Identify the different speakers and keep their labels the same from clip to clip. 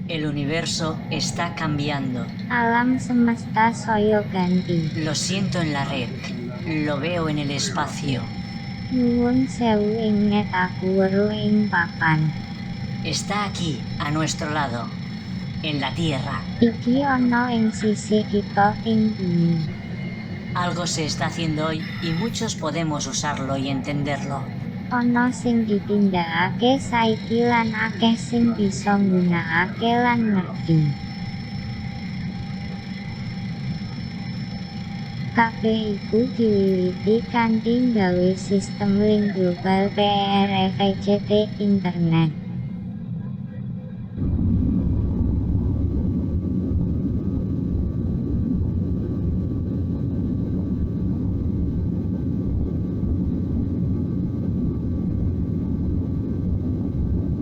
Speaker 1: El universo está cambiando.
Speaker 2: Alam semesta saya ganti.
Speaker 1: Lo siento en la red. Lo veo en el espacio.
Speaker 2: Nuwun sewu ing net aku weruh ing papan.
Speaker 1: Está aquí, a nuestro lado, en la Tierra.
Speaker 2: Iki ana ing sisih kita ing bumi.
Speaker 1: Algo se está haciendo hoy y muchos podemos usarlo y entenderlo.
Speaker 2: Ana sing ditindakake saiki lan akeh sing bisa nggunakake lan ngerti. Kabeh iku diwiwiti kanthi nggawe sistem link global PERFECT Internet.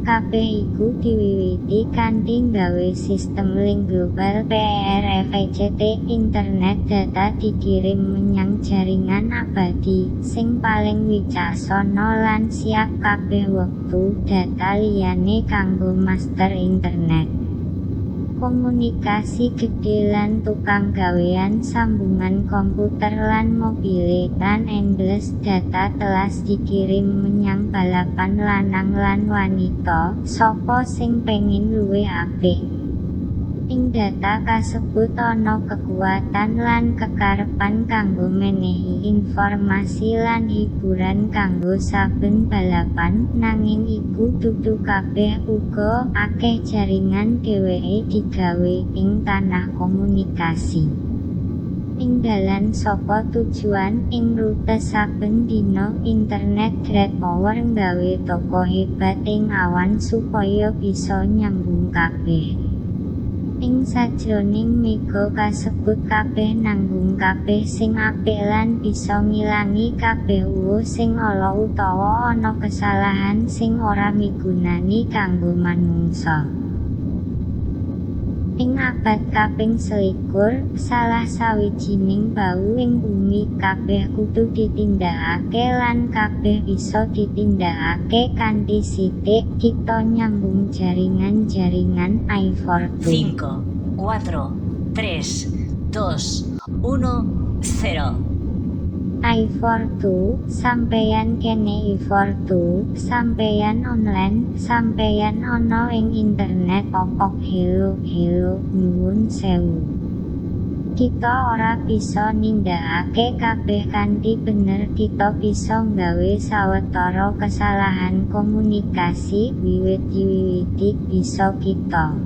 Speaker 2: Kabeh iku diwiwiti kanthi nggawe sistem link global PERFECT Internet. Data dikirim menyang jaringan abadi sing paling wicaksana lan siap kabeh wektu. Data liyane kanggo master internet. Komunikasi gedhe lan tukang gawean sambungan komputer lan mobile lan endless data telas dikirim menyang balapan lanang lan wanita, sapa sing pengin luwih apik. Ing data kasebut ana kekuatan lan kekarepan kanggo menehi informasi lan hiburan kanggo saben balapan, nanging iku dudu kabeh uga akeh jaringan dheweke digawe ing tanah komunikasi. Ing dalan saka tujuan ing rute saben dina internet Great Power nggawe toko hebat ing awan supaya bisa nyambung kabeh. Ing sajroning mega kasebut kabeh nanggung kabeh sing apik lan bisa ngilangi kabeh uwuh sing ala utawa ana kesalahan sing ora migunani kanggo manungsa. Ing abad kaping 21, salah sawijining bau ing bumi kabeh kudu ditindakake lan kabeh bisa ditindakake kanthi sithik. Kita nyambung jaringan-jaringan i42.
Speaker 1: 5, 4, 3, 2, 1, 0.
Speaker 2: I42, sampeyan kene I42, sampeyan online, sampeyan ana ing internet opok hello hello nuwun sewu. Kita ora bisa nindakake kabeh kanthi bener, kita bisa nggawe sawetara kesalahan komunikasi wiwit diwiwiti bisa kita.